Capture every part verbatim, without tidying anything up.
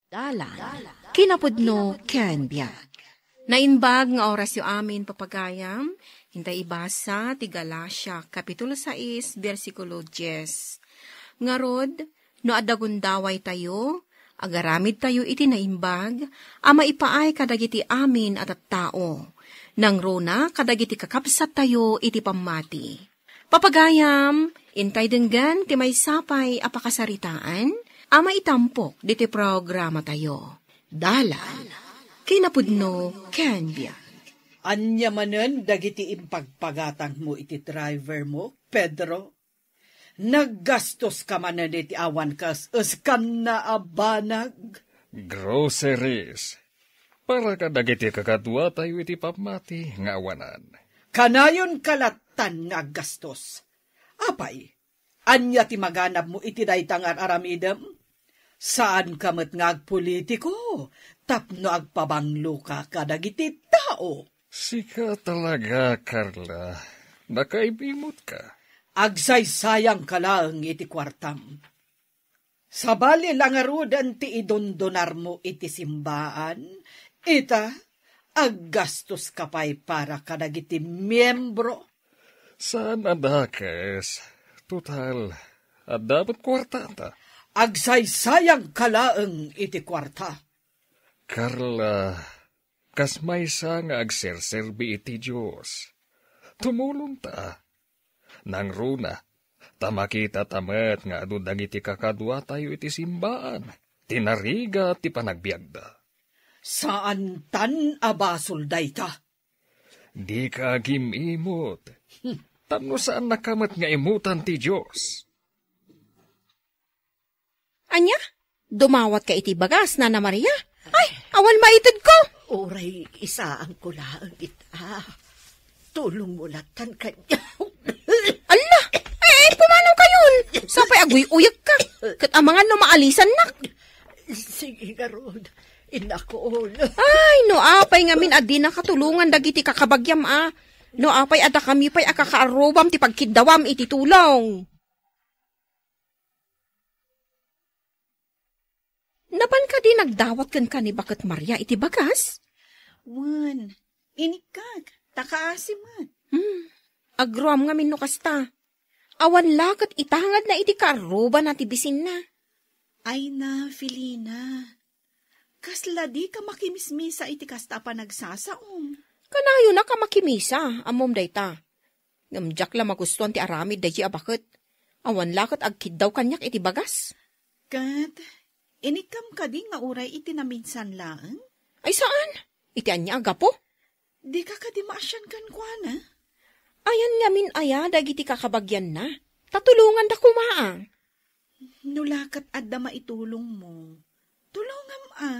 Dalan, kinapudno ken biag. Naimbag nga orasyo amin, papagayam, intay ibasa ti Galacia, Kapitulo sais, bersikulo dies. Ngarud, no adda gundawaytayo, agaramidtayo iti naimbag a maipaay kadagiti amin a tattao. Nangruna kadagiti kakabsattayo iti pammati. Papagayam, intay denggen ti maysa pay a pakasaritaan a maitampok ditoy programatayo. Dalan, kinapudno ken biag. Ania manen dagiti impagpagatangmo iti driver mo, Pedro? Naggastoska manen iti awan kas-eskanna a banag? Groceries. Para kadagiti kakaduatayo iti pammati nga awanan. Kanayonka lattan nga aggastos. Apay, ania ti maganabmo iti dayta nga ar-aramidem? Saanka met nga agpolitiko tapno agpabangloka kadagiti tao. Sika talaga, Carla. Nakaib-imutka. Agsaysayangka laeng iti kuartam. Sabali la ngaruden ti idundunarmo iti simbaan, ita, aggastoska pay para kadagiti miembro. Saan a dakes. Total, adda met kuartata. Agsaysayangka laeng iti kuarta. Carla, kas maysa nga agserserbi iti Dios, tumulongta. Nangruna, ta makitata met nga adu dagiti kakaduatayo iti simbaan, ti narigat ti panagbiagda. Saantan a basol dayta. Dika agim-imot. Hmm. Tapno saannaka met nga imutan ti Dios. Ania? Dumawatka iti bagas, Nana Maria? Ay, awan maitedko! Uray isaanko laeng ita. Tulongmo lattan kaniak. Alla! Ay, ay, pumanaw kayon! Sapay aguy-uyekka. Ket amangan no maalisannak. Sige ngarud, inakon. Ay, no apay ngamin a dinaka tulongan dagiti kakabagiam a. No apay a dakami pay a kakaarrubam ti pagkiddawam iti tulong. Napan kadi nagdawat kenka ni Baket Maria iti bagas? Wen, inikkak, ta kaasi met. Hmm, agruam ngamin no kasta. Awan la ket itangadna iti kaarrubana ti bisinna. Ay na, Felina. Kasla dika makimismisa iti kasta a panagsasaom. Kanayonak a makimisa, ammom dayta. Ngem diak la magustuan ti aramid daydi a baket. Awan la ket agkiddaw kaniak iti bagas. Ket, inikkam kadi nga uray iti naminsan laeng? Ay saan? Iti ania a gapu? Dika kadi maasian kenkuana? Ayan ngamin aya dagiti kakabagianna? Ta tulonganda koma a. No la ket adda maitulongmo, tulongam a.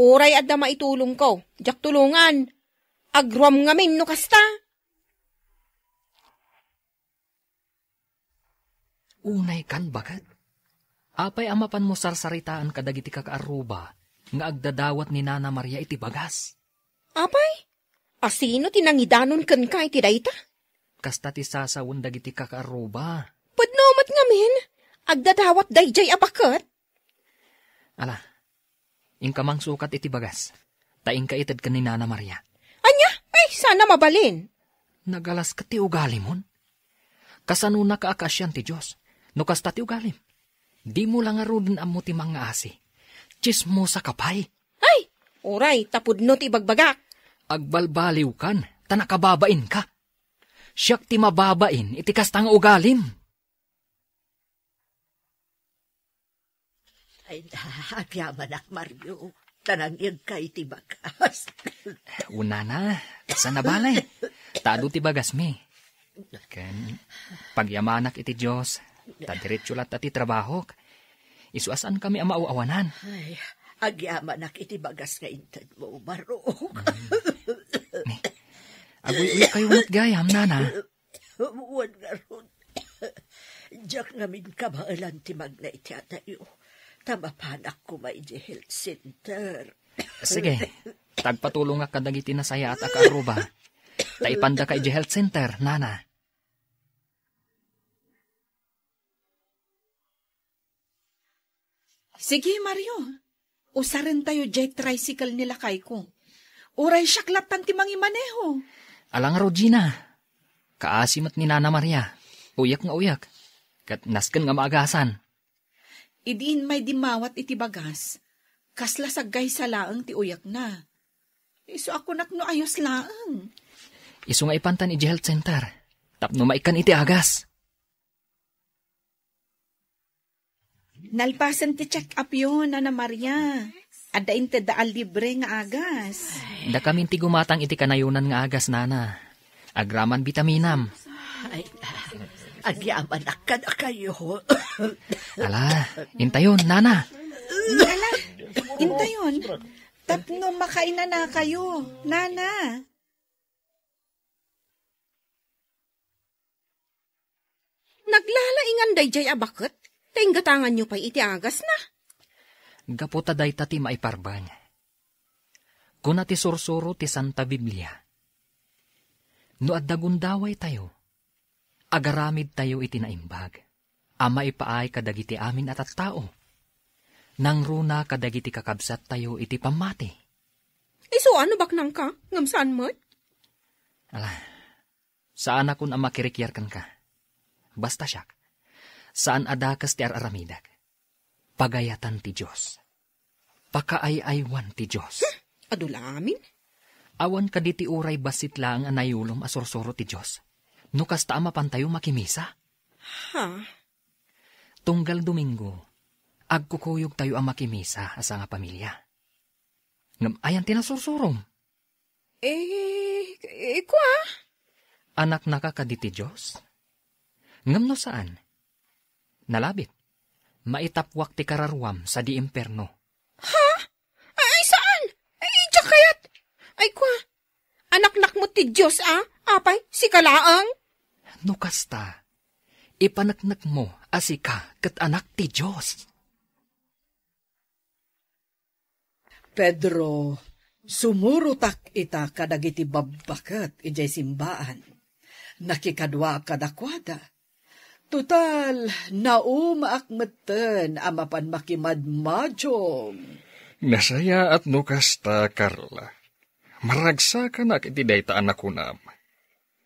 Uray adda maitulongko, diak tulongan. Agruam ngamin no kasta. Unay kan, baket. Apay a mapanmo sarsaritaan kadagiti kakaarruba nga agdadawat ni Nana Maria iti bagas? Apay, asino ti nangidanon kenka iti dayta? Kasta ti sasawen dagiti kakaarruba. Pudno met ngamin, agdadawat daydiay a baket. Ala, inka mangsukat iti bagas, ta inka ited ken ni Nana Maria. Ania? Ay, sana mabalin. Nagalas ket ti ugalimon. Kasanonaka a kaasian ti Dios, no kasta ti ugalim? Dimo la ngaruden ammo ti mangngaasi. Tsismosaka pay. Ay, uray, ta pudno ti ibagbagak. Agbalbaliwkan, ta nakababainka. Siak ti mababain iti kasta nga ugalim. Ay, agyamanak, Mario. Ta nangyegka iti bagas. Unana, saan a bale. Ta adu ti bagasmi. Ken, pagyamanak iti Dios, ta diretso latta ti trabahok. Isu a saankami a maaw-awanan. Ay, agyamanak iti bagas nga intedmo, Mario. Mm. Ni, aguy-uyekkayo met gayam, nana. Wen ngarud, diak ngamin kabaelan ti magna iti adayo, ta mapanak koma idiay health center. Sige, ta agpatulongak kadagiti nasayaat a kaarruba, ta ipandaka idiay health center, nana. Sige, Mario. Usarentayo diay tricycle ni lakayko. Uray siak lattan ti mangimaneho. Ala ngarud, Gina. Kaasi met ni Nana Maria. Uyak nga uyak. Ket nasken nga maagasan. Idi immay dimmawat iti bagas, kasla saggaysa laeng ti uyakna. Isu a kunak no ayos laeng. Isu nga ipantan iti health center. Tapno maikkan iti agas. Nalpasen ti check-upyo, Nana Maria. Adda intedda a libre nga agas. Dakamin ti gumatang iti kanayonan nga agas, Nana. Agraman bitaminam. Ay, agyamanak kadakayo. Ala, intayon, Nana. Ala, intayon. Tapno makainanakayo, Nana. Naglalaingan daydiay a baket, ta inggatanganyo pay iti agasna. Gapu ta dayta ti maiparbeng. Kuna ti sursuro ti Santa Biblia, "No adda gundawaytayo, agaramidtayo iti naimbag a maipaay kadagiti amin a tattao, nangruna kadagiti kakabsattayo iti pammati." Isu a no baknangka, ngem saan met? Ala, saanakon a makirikiar kenka. Basta siak, saan a dakes ti ar-aramidek. Pagayatan ti Dios. Pakaay-aywan ti Dios. Hmm, adu la amin? Awan kadi ti uray bassit laeng a nayulom a sursuro ti Dios? No kasta a mapantayo makimisa? Ha? Tunggal Domingo, agkukuyogtayo a makimisa a sangapamilia. Ngem ayan ti nasursurom? Eh, eh, kua? Anaknaka kadi ti Dios? Ngem no saan, nalabit, maitappuak ti kararuam sadi impierno. Ha? Ay, saan? Ay, diak kayat. Ay, kua? Anaknak met ti Dios, a? Apay, sika laeng? No kasta, ipaneknekmo a sika ket anak ti Dios. Pedro, sumurotak ita kadagiti babbaket idiay simbaan. Nakikaduaak kadakuada. Total, naumaak metten a mapan makimadmadium. Nasayaat no kasta, Carla. Maragsakanak iti dayta a nakunam.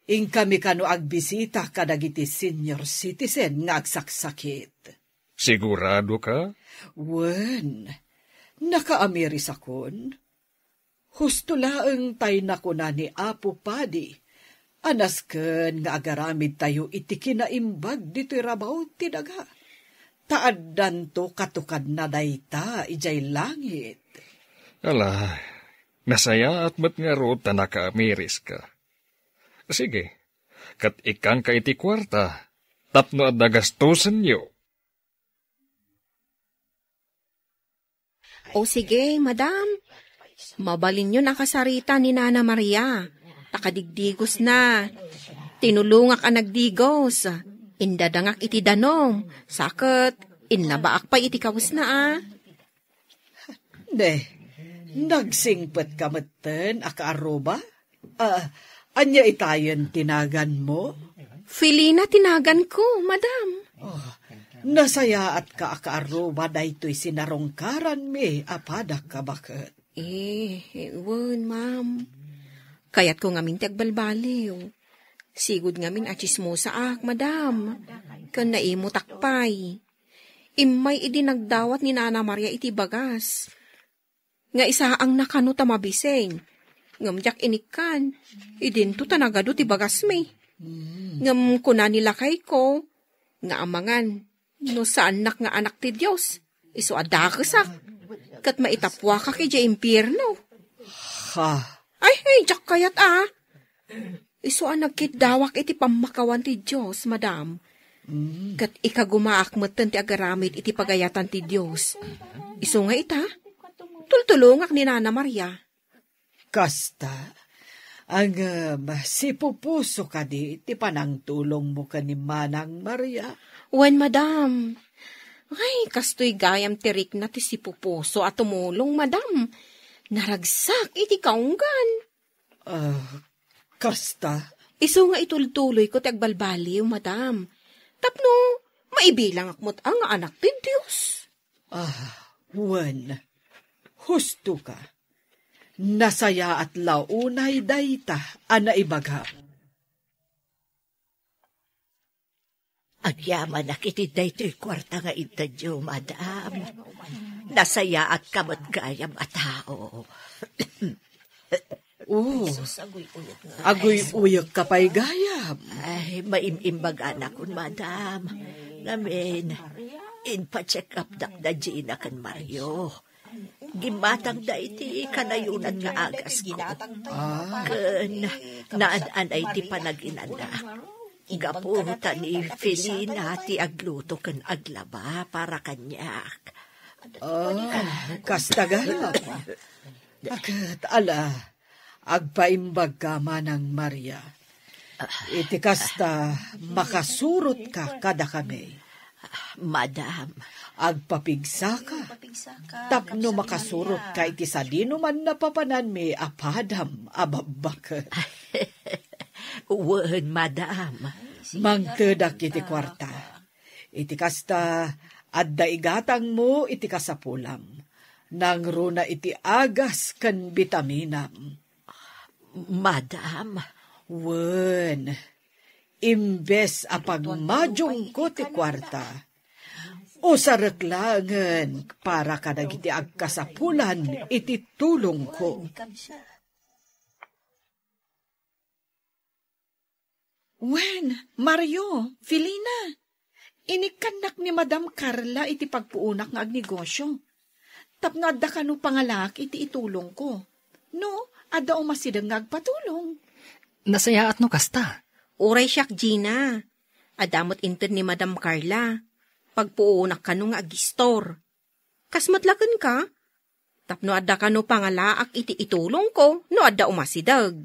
Inkami kano agbisita kadagiti senior citizen nga agsaksakit. Sigurado ka? Wen, nakaamirisakon. Husto laeng tay nakuna ni Apo Padi a nasken nga agaramidtayo iti kinaimbag ditoy rabaw ti daga. Ta addanto katukadna dayta idiay langit. Ala, nasayaat met ngarud ta nakaamiriska. Sige, ket ikkanka iti kuarta tapno adda gastosenyo. O sige, madam. Mabalinyon a kasarita ni Nana Maria. Ta kadigdigosna. Tinulongak a nagdigos. Indadangak iti danum. Sa ket, inlabaak pay iti kawesna, a. Ne, nagsingpetka metten a kaarruba? Ah, ania itayen ti naganmo? Felina ti naganko, madam. Oh, nasayaatka a kaarruba daytoy sinarungkaranmi a padak a baket. Eh, eh, wen, ma'am. Kayatko ngamin ti agbalbaliw. Sigud ngamin a tsismosaak, madam. Ken naimutak pay. Immay idi nagdawat ni Nana Maria iti bagas. Nga isaangna kano ta mabising. Ngem diak inikkan. Idinto ta nagadu ti bagasmi. Ngem kuna ni lakayko, nga amangan, no saannak nga anak ti Dios, isu a dakesak, ket maitappuakak idiay impierno. Ha? Ay, ay, diak kayat a. Isu a nagkidawak iti pammakawan ti Dios, madam. Ket ikagumaak metten ti agaramid iti pagayatan ti Dios. Isu nga ita, tultulongak ni Nana Maria. Kasta, ngem sipupuso kadi ti panangtulongmo ken ni Manang Maria? Wen, madam. Ay, kastoy gayam ti rikna ti sipupuso a tumulong, madam. Naragsak iti kaunggan. Ah, kasta? Isu nga itultuloyko ti agbalbaliw, madam. Tapno maibilangak met a nga anak ti Dios. Ah, wen. Husto ka. Nasayaat la unay dayta a naibagam. Agyamanak iti daytoy kuarta nga intedyo, madam. Nasayaat ka met gayam a tao. Oh, aguy-uyek ka pay gayam. Ay, maim-imbaganakon, madam. Ngamin, inpa-check up dak da Gina ken Mario. Gimmatangda iti kanayonan nga agasko. Ah. Ken naan-anay ti panaginana. Gapu ta ni Felina ti agluto ken aglaba para kaniak. Ah, kasta gayam. Ket, ala, agpaimbag ka, Manang Maria. Iti kasta, makasurotka kadakami. Madam. Agpapigsaka. Tapno makasurotka iti sadinoman napapananmi a padam a babbaket. Wen, madam. Mangtedak iti kuarta. Iti kasta, adda igatangmo iti kasapulam. Nangruna iti agas ken bitaminam. Madam. Wen, imbes a pagmadiongko ti kuarta, usarek laengen para kadagiti agkasapulan iti tulongko. Wen, Mario, Felina, inikkannak ni Madam Carla iti pagpuonak nga agnegosio. Tapno adda kano pangalaak iti itulongko. No, adda umasideg nga agpatulong. Nasayaat no kasta. Uray siak, Gina. Adda met inted ni Madam Carla. Pagpuonak kano nga agistor. Kas met la kenka? Tapno adda kano pangalaak iti itulongko no adda umasideg.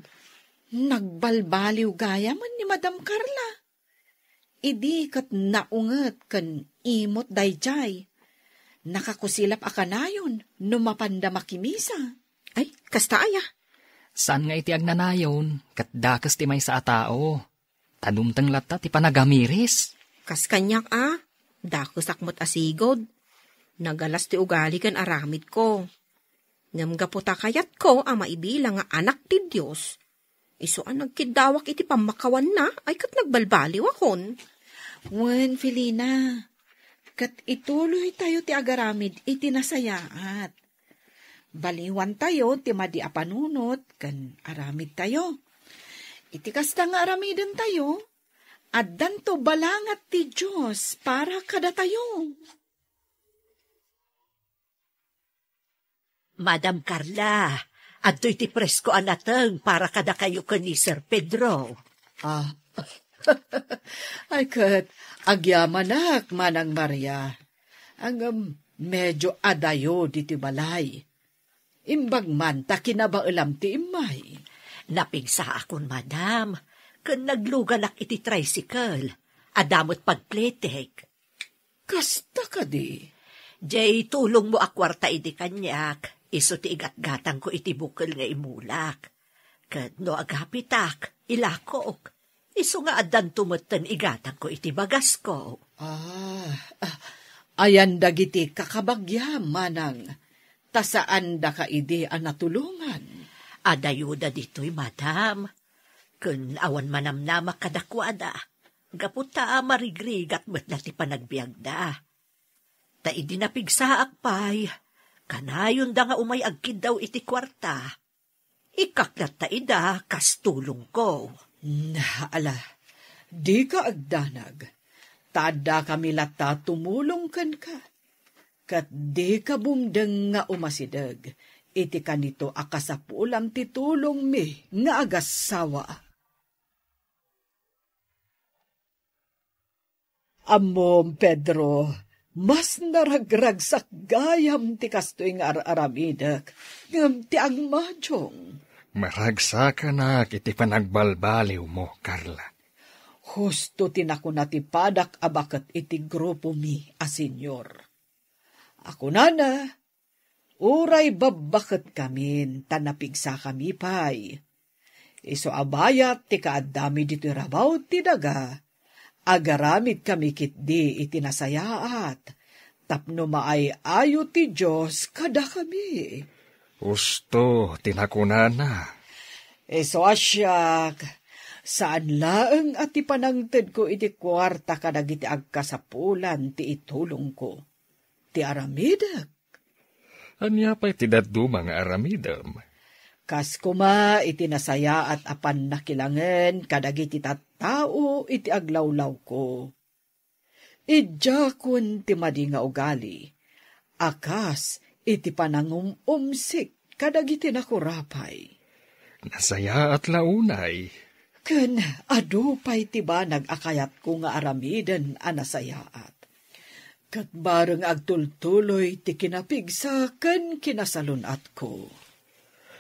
Nagbalbaliw gayamen ni Madam Carla. Idi ket naunget ken imot daydiay, nakakusilap a kanayon no mapanda makimisa. Ay, kasta aya? Saan nga iti agnanayon, ket dakes ti maysa a tao. Ta dumteng latta ti panagamiris. Kas kaniak a, dakesak met a sigud. Nagalas ti ugali ken aramidko. Ngem gapu ta kayatko a maibilang nga anak ti Dios, isu a nagkiddawak iti pammakawanna, ay ket nagbalbaliwakon. Wen, Felina, ket ituloytayo ti agaramid iti nasayaat. Baliwantayo ti madi a panunot ken aramidtayo. Iti kasta nga aramidentayo, addanto balangat ti Dios para kadatayo. Madam Carla, adtoy ti presko a nateng para kadakayo ken ni Sir Pedro. Ah. Ay, ket agyamanak, Manang Maria. Ngem, medyo adayo ditoy balay. Imbag man ta kinabaelam ti immay. Napigsaakon, madam, ken nagluganak iti tricycle. Adda met pagpletek. Kasta kadi? Jay tulongmo a kuarta idi kaniak, isu ti igatgatangko iti bukel nga imulak. Ket no agapitak, ilakok. Isu nga addanto metten igatangko iti bagasko. Ah, ah, ayan dagiti kakabagiam, manang, ta saandaka idi a natulongan. Adayoda ditoy, madam. Ken awan manamnamak kadakuada. Gapu ta marigrigat met la ti panagbiagda. Ta idi napigsaak pay, kanayonda nga umay agkiddaw iti kuarta. Ikkak latta ida kas tulongko. Na, ala, dika agdanag. Ta addakami latta tumulong kenka. Ket dika bumdeng nga umasideg iti kanito a kasapulam ti tulongmi nga agassawa. Ammom, Pedro, mas naragragsak gayam ti kastoy nga ar-aramidek, ngem ti agmadiong. Maragsakanak iti panagbalbaliwmo, Carla. Husto ti nakuna ti padak a baket iti grupomi a senior. A kunana, uray babbaketkamin ta napigsakami pay. Isu a bayat ti kaaddami ditoy rabaw ti daga, agaramidkami ketdi iti nasayaat, tapno maay-ayo ti Dios kadakami. Husto ti nakunana. Isu a siak, saan laeng a ti panangtedko iti kuarta kadagiti agkasapulan ti itulongko, ti aramidek. Ania pay ti dadduma nga aramidem? Kas koma iti nasayaat a pannakilangen kadagiti tattao iti aglawlawko. Idiakon ti madi nga ugali, a kas iti panangum-umsik kadagiti nakurapay. Nasayaat la unay. Ken adu pay ti banag a kayatko nga aramiden a nasayaat. Ket bareng agtultuloy ti kinapigsa ken kinasalun-atko.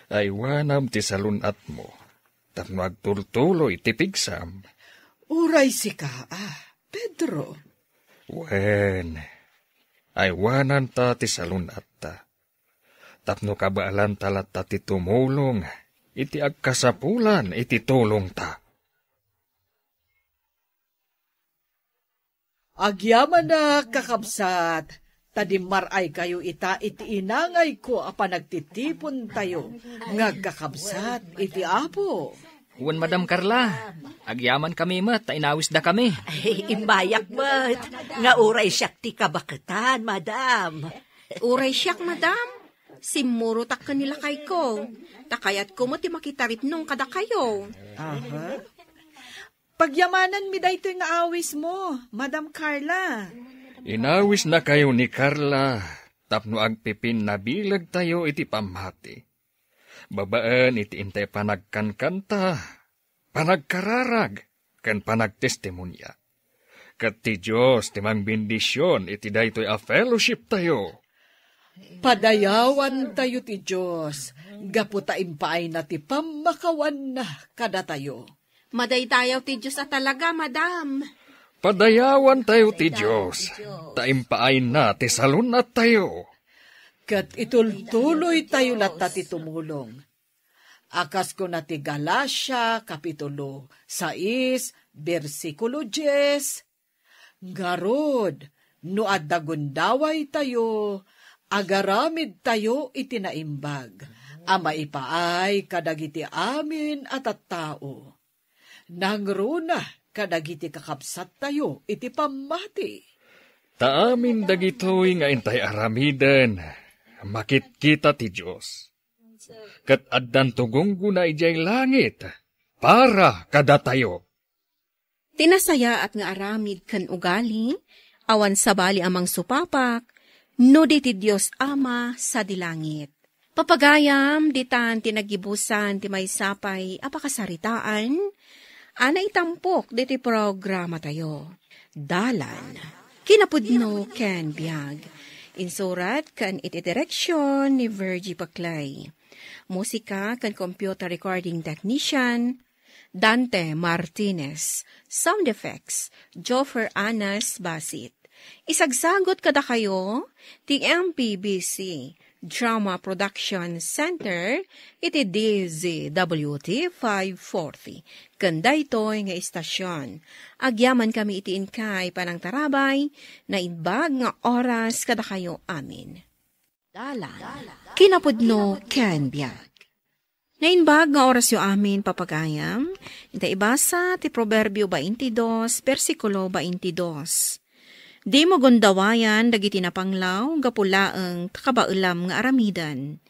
Aywanam ti salun-atmo, tapno agtultuloy ti pigsam. Uray sika, ah, Pedro. Wen, aywananta ti salun-atta, tapno kabaelanta latta ti tumulong iti agkasapulan iti tulongta. Agyamanak, kakabsat, ta dimmar-aykayo ita iti inangayko a panagtitipontayo nga agkakabsat iti Apo. Wen, Madam Carla, agyamankami met ta inawisdakami. Ay, imbayak met nga uray siak ti kabaketan, Madam. Uray siak, Madam. Simmurotak ken ni lakayko. Ta kayatko met ti makitaripnong kadakayo. Aha. Pagyamananmi daytoy nga awismo, Madam Carla. Inawisnakayo ni Carla tapno agpipinnabilegtayo iti pammati. Babaen iti intay panagkankanta, panagkararag, ken panagtestimonia. Ket ti Dios ti mangbendision iti daytoy a fellowshiptayo. Padayawantayo ti Dios gapu ta impaayna ti pammakawanna kadatayo. Madaydayaw ti Dios a talaga, Madam. Padayawantayo ti Dios, ta impaayna ti salun-attayo. Ket itultuloytayo latta ti tumulong. A kas kuna ti Galacia, Kapitulo sais, bersikulo dies, Ngarud, no adda gundawaytayo, agaramidtayo iti naimbag a maipaay kadagiti amin a tattao. Nangruna kadagiti kakabsattayo iti pammati. Ta amin dagitoy nga intay aramiden, makitkita ti Dios. Ket addanto gunggona idiay langit para kadatayo. Ti nasayaat nga aramid ken ugali, awan sabali a mangsupapak, no di ti Dios Ama sadi langit. Papagayam, ditan ti naggibusan ti maysa pay a pakasaritaan a naitampok diti programatayo. Dalan, kinapudno ken biag. Insurat ken iti direksyon ni Virgie Paclay. Musika ken computer recording technician, Dante Martinez. Sound effects, Joffer Anas Basit. Isagsagot kadakayo ti M P B C Drama Production Center iti D Z W T five forty. Ken daytoy nga istasyon, agyamankami iti inkay panangtarabay, naimbag nga oras kadakayo amin. Dalan, kinapudno ken biag. Naimbag nga orasyo amin, papagayam. Inta ibasa ti Proverbio twenty-two, bersikulo twenty-two. Dimo gundawayan dagiti napanglaw gapu laeng ta kabaelam nga aramiden.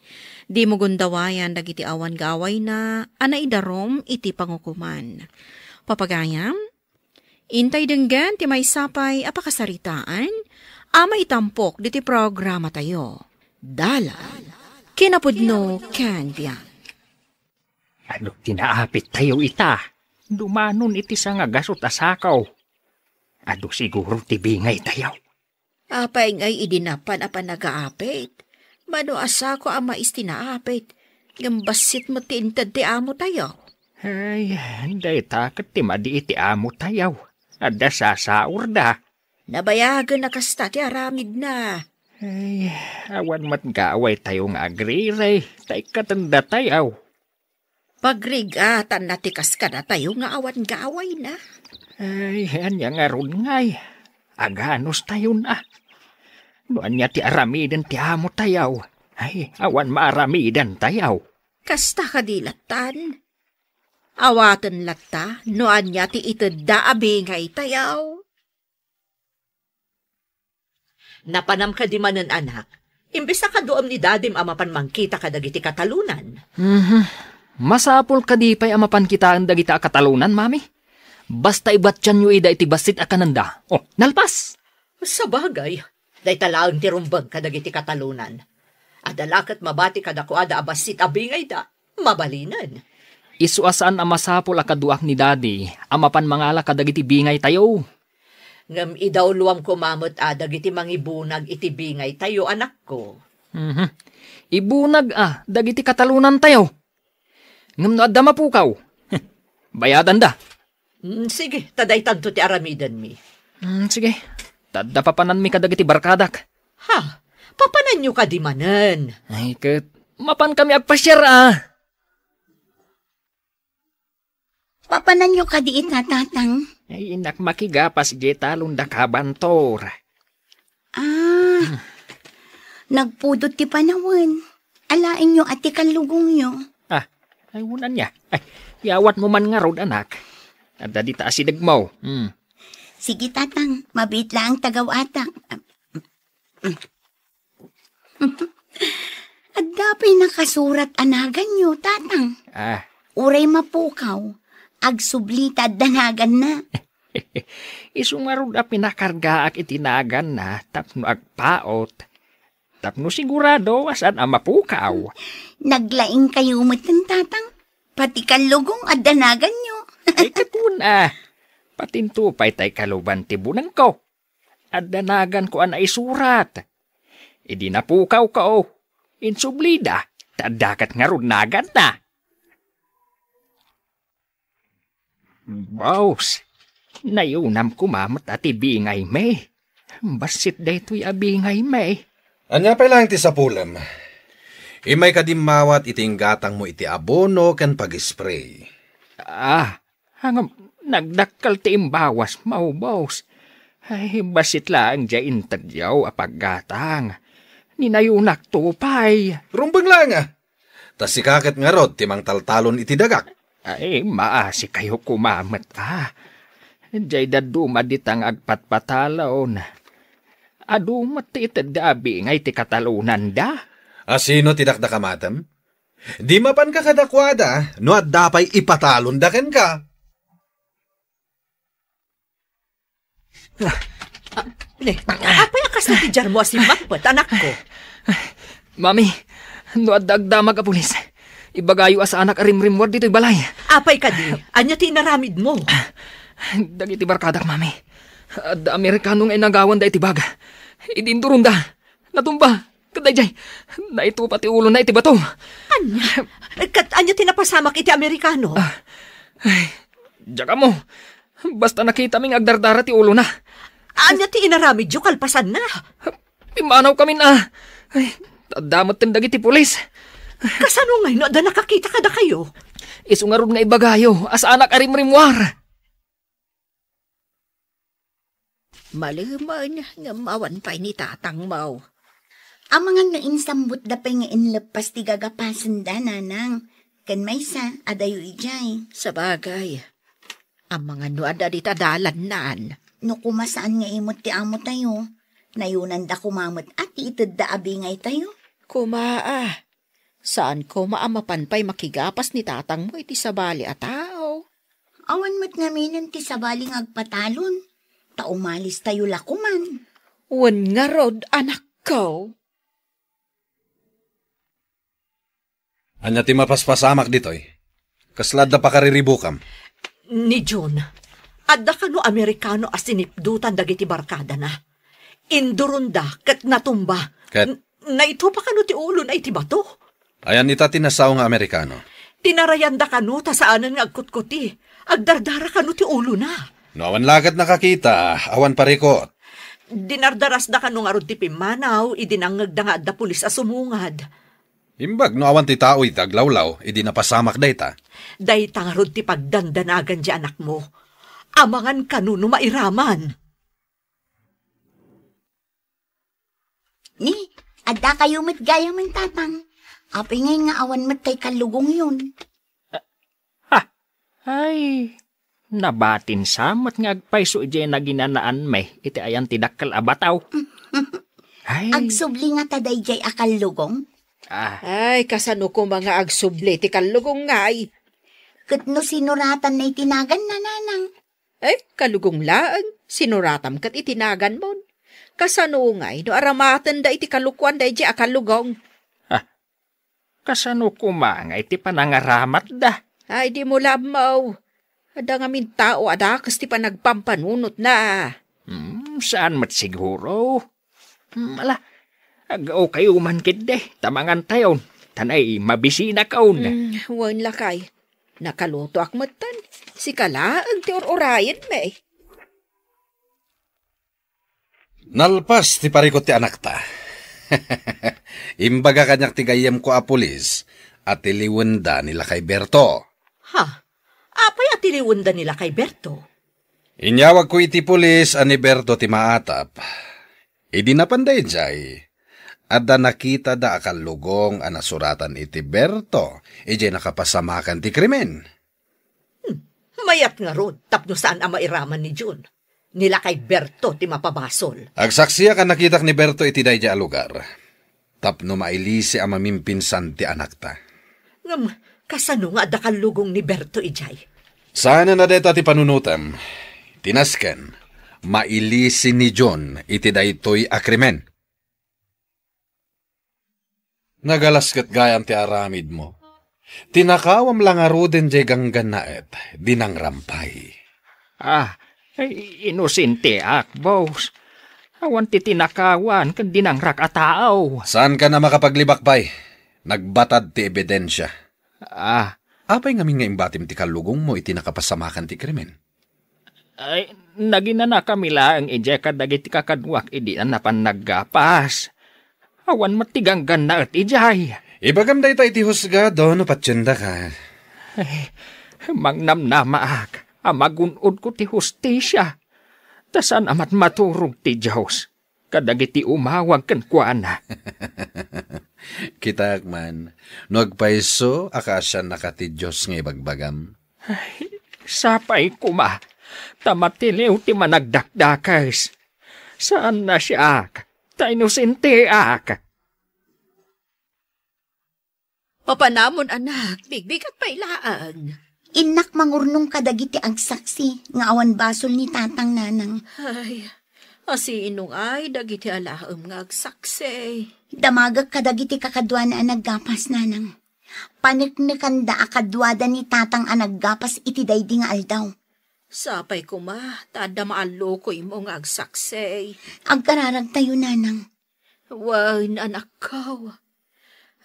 Dimo gundawayan dagiti awan gawayna a naidarum iti pangukoman. Papagayam, intay denggen ti maysa pay a pakasaritaan a maitampok diti programatayo. Dalan, kinapudno ken biag. Adu ti naapittayo ita, dumanon iti sangagasut a sakaw. Adu siguro ti bingaytayo. Apay ngay idi napan a panagaapit? Mano a sako a mais ti naapit, ngem bassit met ti inted ti amotayo. Ay, dayta ket ti madi iti amotayo. Adda sasaurda. Nabayagen a kasta ti aramidna. Ay, awan met gawaytayo nga agrirey, ta ikkatendatayo. Pagrigatanna ti kas kadatayo nga awan gawayna. Ay, ania ngarud ngay? Aganustayon a. No ania ti aramiden ti amotayo? Ay, awan maaramidantayo. Kasta kadi lattan? Awaten latta no ania ti itedda a bingaytayo? Napanam kadi manen, anak? Imbes a kaduam ni dadim a mapan mangkita kadagiti katalonan. Mhm. Masapul kadi pay a mapan kitaen dagita a katalonan, Mami? Basta ibatianyo ida iti bassit a kanenda. Oh, nalpas! Sabagay, dayta laeng ti rumbeng kadagiti katalonan. Adda la ket mabati kadakuada a bassit a bingayda. Mabalinen. Isu a saan a masapul a kaduak ni Daddy a mapan mangala kadagiti bingaytayo. Ngem idawluam koma met a dagiti mangibunag iti bingaytayo, anakko. Mhm. Ibunag a dagiti katalonantayo. Ngem no adda mapukaw, bayadanda. Mm, sige, ta daytanto ti aramidenmi. Mm, sige, ta adda papananmi kadagiti barkadak. Ha? Papananyo kadi manen? Ay, ket, mapan kami agpasiar, a. Papananyo kadi ita, Tatang? Ay, inak, makigapas diay talon da kabantor. Ah, nagpudot ti panawen. Alaenyo a ti kallugongyo. Ah, ay, unan niya. Ay, yawat mo man ngarud, anak. Adda dita asideg mo. Hmm. Sige, Tatang. Mabiit laeng tagaw-atak. Adda pay nakasurat a naganyo, Tatang. Ah. Uray mapukaw, agsubli ta adda naganna. Isu ngarud a pinakargaak iti naganna tapno agpaut. Tapno sigurado a saan a mapukaw. Naglaing kayo metten, Tatang. Pati kallugong adda naganyo. Ay, ket kuna. Patinto pay tay kaluban ti bunengko. Adda naganko a naisurat. Idi napukawko, insublida, ta adda ket ngarud naganna. Baus, nayunam koma met a ti bingaymi. Bassit daytoy a bingaymi. Ania pay laeng ti sapulem? Immay kadi mawat iti inggatangmo iti abono ken pag-spray. Ah, ngem, nagdakkel ti imbawasmo, Baus. Ay, bassit laeng diay intedyo a paggatang. Ninayunakto pay. Rumbeng laeng, a. Ta sika ket ngarud ti mangtaltalon iti dagak. Ay, maasikayo koma met, a. Diay dadduma dita nga agpatpatalon. Adu met ti itedda a bingay ti katalonanda. A sino ti dakdakamatem? Di mapanka kadakuada no adda pay ipatalonda kenka. Ah, ne, apay a kasta ti diarmo a simmakpet, anakko? Mami, no adda agdamag a pulis, ibagayo a saanak a rimrimmuar ditoy balay. Apay kadi? Ania ti inaramidmo? Dagiti barkadak, Mami. Adda Amerikano nga inagawanda iti bag. Idi induronda, natumba. Ket daydiay, naitupa ti ulona iti bato. Ania? Ket ania ti napasamak iti Amerikano? Ah, ay, diak ammo. Basta nakitami nga agdardara ti ulona. Ania ti inaramidyo kalpasanna? Pimmanawkamin a. Ay, adda metten dagiti pulis. Kasano ngay no adda nakakita kadakayo? Isu ngarud nga ibagayo a saanak a rimrimmuar. Malemen, ngem awan pay ni tatangmo. Amangan nga insambutda pay nga inleppas ti gagapasenda, nanang. Ken maysa, adayo idiay. Sabagay, amangan no adda dita dalannan. No koma saan nga imut ti amotayo, nayunanda koma met a ti itedda a bingaytayo. Koma a, saan koma a mapan pay makigapas ni tatangmo iti sabali a tao. Awan met ngaminen ti sabali nga agpatalon, ta umalistayo la koman. Wen ngarud, anakko. Ania ti mapaspasamak ditoy? Kasla adda pakariribukam? Ni Jun, adda kano Amerikano a sinipdutan dagiti barkadana. Induronda ket natumba. Ket? N-, naitupa kano ti ulona iti bato. Ayan ita ti nasao nga Amerikano? Tinarayanda kano ta saanen nga agkutkuti. Agdardara kano ti ulona. No awan la ket nakakita, awan parikot. Dinardarasda kano ngarud ti pimmanaw idi nangngegda nga adda pulis a sumungad. Imbag no awan ti tao iti aglawlaw idi napasamak dayta. Dayta ngarud ti pagdandanagan ti anakmo. Amangan kano no mairaman. Ni, adda kayo met gayamen, Tatang. Apay ngay nga awan met tay kallugongyon? Ha! Ay, nabatin sa met nga agpayso idiay naginanaanmi iti ayan ti dakkel a bataw. Ay. Agsubli ngata daydiay a kallugong? Ah. Ay, kasano koma nga agsubli ti kallugong ngay? Ket no sinuratan na iti nagan na, Nanang? Ay, kallugong laeng, sinuratam ket iti naganmon. Kasano ngay no aramatenda iti kalokuan daydiay a kallugong? Ah, kasano koma nga iti panangaramatda? Ay, dimo la ammo. Adda ngamin tao a dakes ti panagpampanunotna. Hmm, saan met siguro? Hmm, ala, aggaw kayo man ketdi, ta mangantayon, ta nay mabisinakon. Hmm, wen lakay. Nakalutoak metten. Sika laeng ti ur-urayenmi. Nalpas ti parikut ti anakta. Imbaga kaniak ti gayyemko a pulis a tiliwenda ni Lakay Berto. Ha? Apay a tiliwenda ni Lakay Berto? Inyawagko iti pulis a ni Berto ti maatap. Idi napanda idiay, adda nakitada a kallugong a nasuratan iti Berto idiay nakapasamakan ti krimen. Hmm, mayat ngarud tapno saan a mairaman ni Jun. Ni Lakay Berto ti mapabasol. Agsaksiak a nakitak ni Berto iti daydiay a lugar. Tapno mailisi a mamimpinsan ti anakta. Ngem, kasano nga adda kallugong ni Berto idiay? Saanen a dayta ti panunotem. Ti nasken, mailisi ni Jun iti daytoy a krimen. Nagalas ket gayam ti aramidmo. Tinakawam la ngaruden jay ganggannaet, dinangran pay. Ah, ay, inosente ak, boss. Awan ti tinakawan ken dinangrak a tao. Saankan a makapaglibak pay. Nagbatad ti ebidensia. Ah. Apay ngamin nga imbatim ti kallugongmo iti nakapasamakan ti krimen? Ay, naginanakami laeng idiay kadagiti kakaduak idi a napan naggapas. Awan met ti ganggannaet idiay. Ibagam dayta iti husgado no patiendaka. Ay, mangnamnamaak a magun-odko ti hustisia. Ta saan a matmaturog ti Dios kadagiti umawag kenkuana. Kitaek man, no agpayso a kaasiannaka ti Dios nga ibagbagam. Ay, sapay koma, ta matiliw ti managdakdakes. Saan a siak, ta inosenteak. Papanamon, anak, bigbigat pay laeng. Innak mangurnong kadagiti agsaksi nga awan basol ni tatang, nanang. Ay, asino ngay dagiti alaem nga agsaksi? Damagek kadagiti kakaduana a naggapas, nanang. Paneknekanda a kaduada ni tatang a naggapas iti daydi nga aldaw. Sapay koma, ta adda maallukoymo nga agsaksi. Agkararagtayo, nanang. Wen, anakko.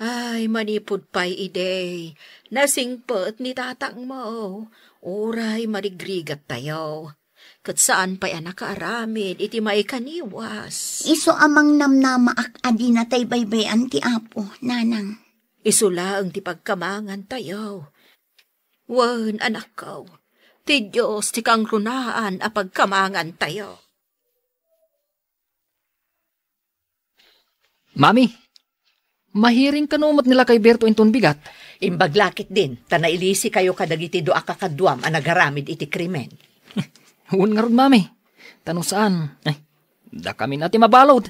Ay, manipud pay idi, nasingpet ni tatangmo. Uray marigrigattayo. Ket saan pay a nakaaramid iti maikaniwas. Isu a mangnamnamaak a dinatay baybay-an ti Apo, nanang. Isu laeng ti pagkamangantayo. Wen, anakko, ti Dios ti kangrunaan a pagkamangantayo. Mami, mahiring kano met ni Lakay Berto inton bigat? Imbag la ketdin, ta nailisikayo kadagiti dua a kakaduam a nagaramid iti krimen. Wen ngarud, Mami. Ta no saan, ay, dakamin a ti mabalud.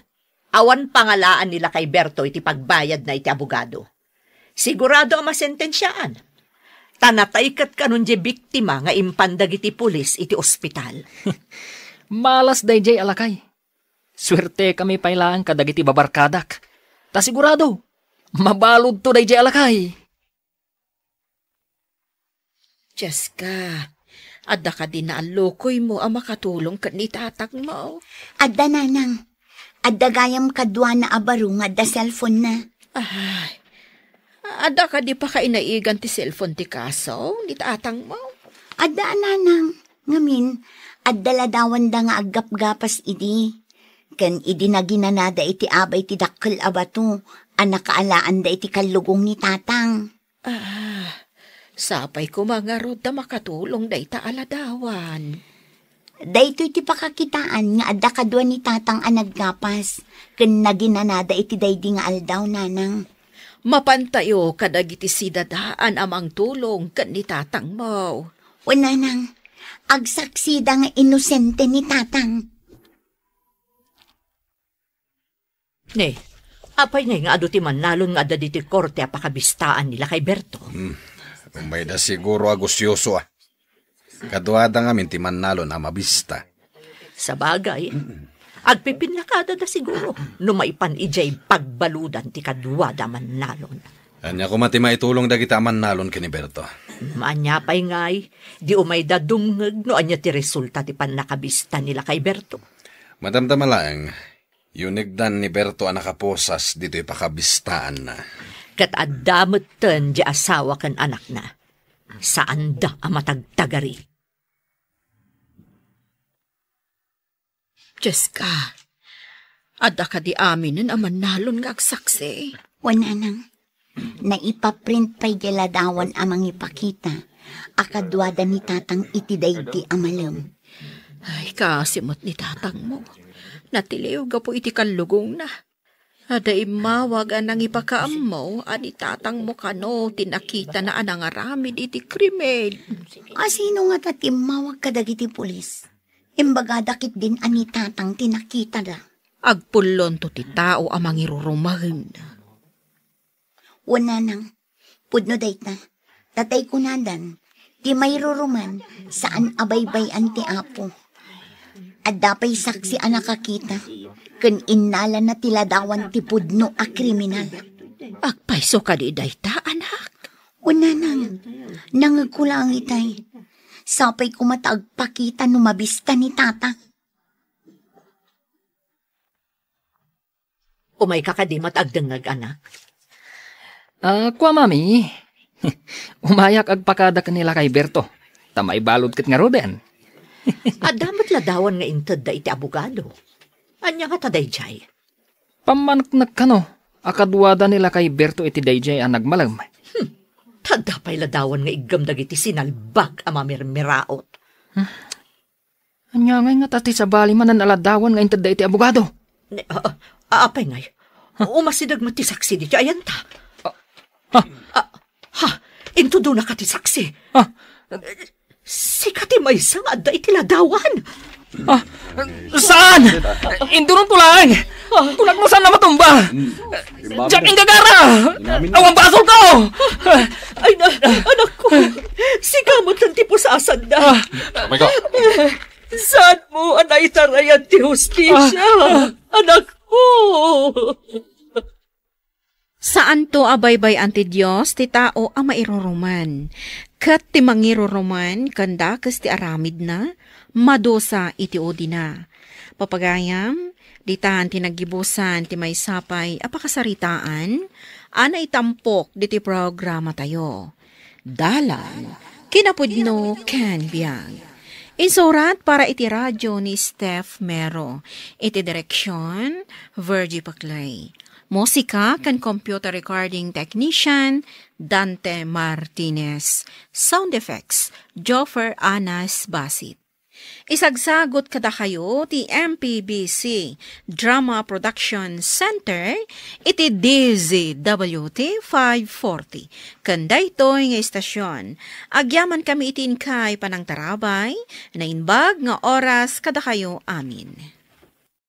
Awan pangalaan ni Lakay Berto iti pagbayadna iti abogado. Sigurado a masentensiaan. Ta natay ket kanon diay biktima nga impan dagiti pulis iti ospital. Malas daydiay a lakay. Suertekami pay laeng kadagiti babarkadak. Ta sigurado, mabaludto daydiay a lakay. Jessica, adda kadi naallukoymo a makatulong ken ni tatangmo? Adda, nanang. Adda gayam kaduana a baro nga adda cellphone-na. Ay, adda kadi pakainaigan ti cellphone ti kaso ni tatangmo? Adda, nanang. Ngamin, adda ladawanda nga aggapgapas idi. Ken idi naginanada iti abay ti dakkel a bato a nakaalaanda iti kallugong ni tatang. Ah, sapay koma ngarud ta makatulong dayta a ladawan. Daytoy ti pakakitaan nga adda kadua ni Tatang a naggapas, ken naginanada iti daydi nga aldaw, Nanang. Mapantayo kadagiti sidadaan a mangtulong ken ni Tatangmo. O, Nanang, agsaksida nga inosente ni Tatang. Ne, apay ngay nga adu ti mannalon nga adda ditoy korte a pakabistaan ni Lakay Berto? Hmm, umayda siguro a gusyoso, a. Kaduada ngamin ti mannalon a mabista. Sabagay, agpipinnakada da siguro no maipan idiay pagbaludan ti kaduada a mannalon. Ania koma ti maitulong dagiti a mannalon ken ni Berto? Ania pay ngay, di umayda dumngeg no ania ti resulta ti pannakabista ni Lakay Berto. Madamdama laeng, yunegdan ni Berto a nakaposas ditoy pakabistaanna. Ket adda metten di asawa ken anakna. Saanda a matagtagari. Jessica, adda kadi aminen a mannalon nga agsaksi? Wen, Nanang. Naipaprint pay di ladawan a mangipakita a kaduada ni Tatang iti daydi a malem. Ay, kaasi met ni Tatangmo. Natiliw gapu iti kallugongna. Adda immawag a nangipakaammo a ni Tatangmo kano ti nakitana a nangaramid iti krimen. A sino ngata ti immawag kadagiti pulis? Imbagada ketdin a ni Tatang ti nakitada. Agpullonto ti tao a mangirurumaen. Wen, Nanang, pudno dayta. Tatay kunadan, ti mairuruman, saan a baybay-an ti Apo. Adda pay saksi a nakakita, ken innalana ti ladawan ti pudno a kriminal. Agpayso kadi dayta, anak? O, Nanang, nangegko laeng itay. Sapay koma ta agpakita no mabista ni Tata. Umayka kadi met agdengngeg, anak? Ah, kua, Mami. Umayak agpakada ken ni Lakay Berto, ta maibalud ket ngaruden. Adda met ladawan nga intedda iti abogado. Ania ngata daydiay? Pammaneknek kano a kaduada ni Lakay Berto iti daydiay a nagmalem. Hmm. Ta adda pay ladawan nga iggem dagiti sinalbag a mamirmiraot. Hmm. Ania ngay ngata ti sabali manen a ladawan nga intedda iti abogado? Ne, a, a, apay ngay? Umasideg met ti saksi ditoy ayanta. Ah, ah. Ah, ha, intudonaka ti saksi. Ah. Sika ti maysa nga adda iti ladawan. Ah, saan? Inturonko laeng. Kunak no saan a matumba. Diak inggagara! Awan basolko! Ay, na, anakko, sika met ti pusasanda. Ah. Amayka. Saanmo a naitarayan ti hustisya, anakko? Saanto a baybay-an ti Dios ti tao a mairuruman, ket ti mangiruruman ken dakes ti aramidna, madusa iti udina. Papagayam, ditan ti naggibusan ti maysa pay a pakasaritaan a naitampok ditoy programatayo. Dalan, kinapudno ken biag. Insurat para iti radio ni Steph Mero. Iti direksyon, Virgie Paclay. Musika ken computer recording technician, Dante Martinez. Sound effects, Joffer Anas Basit. Isagsagut kadakayo ti M P B C Drama Production Center iti D Z W T five forty. Ken daytoy nga istasyon, agyamankami iti inkay panangtarabay, naimbag nga oras kadakayo amin.